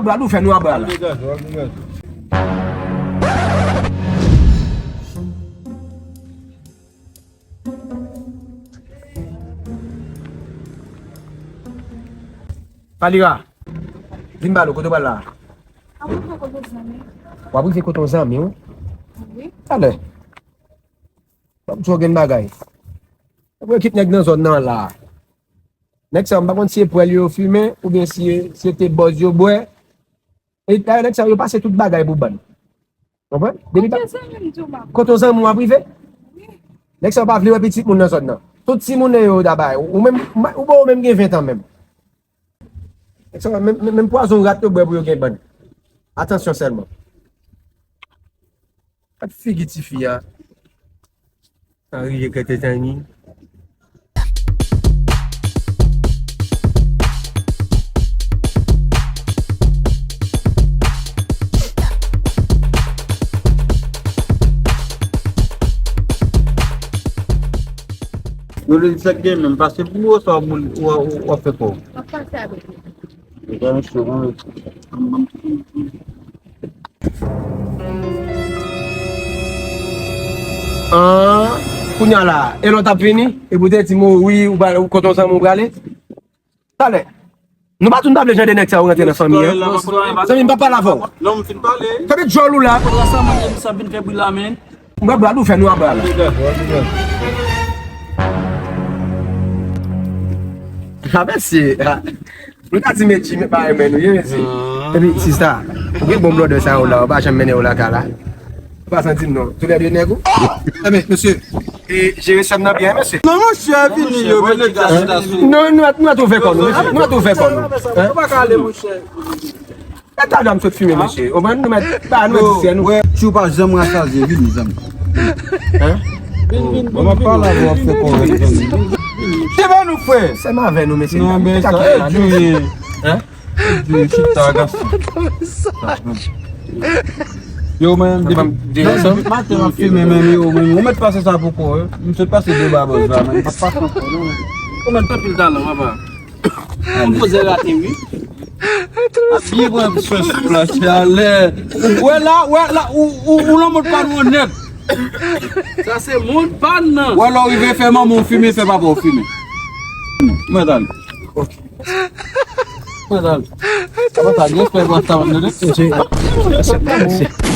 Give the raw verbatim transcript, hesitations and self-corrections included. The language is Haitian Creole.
Pral ou fè nou aba la. Palira, di m ba nou, kote w pral la? Ap rive kote zanmi. W ap rive kote yon zanmi w? Wi. Talè. Ban m di w gen bagay. Ou ekip nèg nan zòn nan la. Nèg sa yo, m pa konn si e pwèl yo fimen, oubyen si e, si e te bòz yo bwè. E dayè, nèg sa yo pase tout bagay pou bann. Konprann? Depi pa... Kote zanmi m di w m ap... Kote zanmi w ap rive? Wi. Nèg sa yo pa vle wè pitit moun nan zòn nan. Tout timoun yo dabay. Ou menm, ou ba ou menm gen ven tan menm. Nèg sa yo, menm, menm, menm pwazon rat yo bwè pou yo gen bann. Atansyon sèlman. Gad figi tifi a. Sa rive kète tangi. Yo le di sa k gen menm pase pou ou sa w ap fè kò w. M ap pase avèk ou. An, kounye a la, e lè w t ap vini, epi w te di m, wi, ou pral, ou kote yon zanmi w prale? Talè. Nou pa tou n pa vle jan de nèg sa yo rantre nan fanmi an. Zanmi m, pa pale avè w. Non, m fin pale. Fè bit djòl ou la. Kontra sa, mwen, sa vin fè bri la, men. Mwen, brad ou fè nou anba la. Travèse. Nou ta di Medji, men pa renmen nou, ye, Medji. Epi, sista, ou gen bon blòdè sa yo la, ou pa janm mennen yo lakay la. Ou pa santi m non. Toulède nèg ou. Enben, mesye, e, jere sè m nan byen, mesye. Non, monchè, vini, yo, vini. Non, nou, nou, nou ouvè kò nou, mesye. Nou ouvè kò nou. Ou pa ka ale, monchè. E ta dam sot fimen, mesye. Ou konprann? Nou mèt, ba nou mèt di sè nou. Wè, si w pa janm rasaze, vini, zanmi. Hein? Vin, vin, vin, vin. Mwen pa la, w ap fè kòrèk, zanmi. Se pa nou, frè. Sèm avè nou, mesye. Non, men sa, e djouye. Hein? Djouye, chita, gason. Yo, men, depi maten, m ap fimen, men, yo, men, ou mèt pase sa pou kò, hein? M sot pase de babòz la, men. M ap pase ankò, non. Ou mèt tanpil talan, papa. Ou poze rate, wi. A byen pran swen sou plas, chalè. Wè la, wè la, ou, ou, ou lan mond pa nou nèt. Sa se mond pa n nan. Wè lè w rive fè manman w fimen, fè papa w fimen. Mwen t ale. Mwen t ale. Apa sa, gen fè pran sa, mwen tande.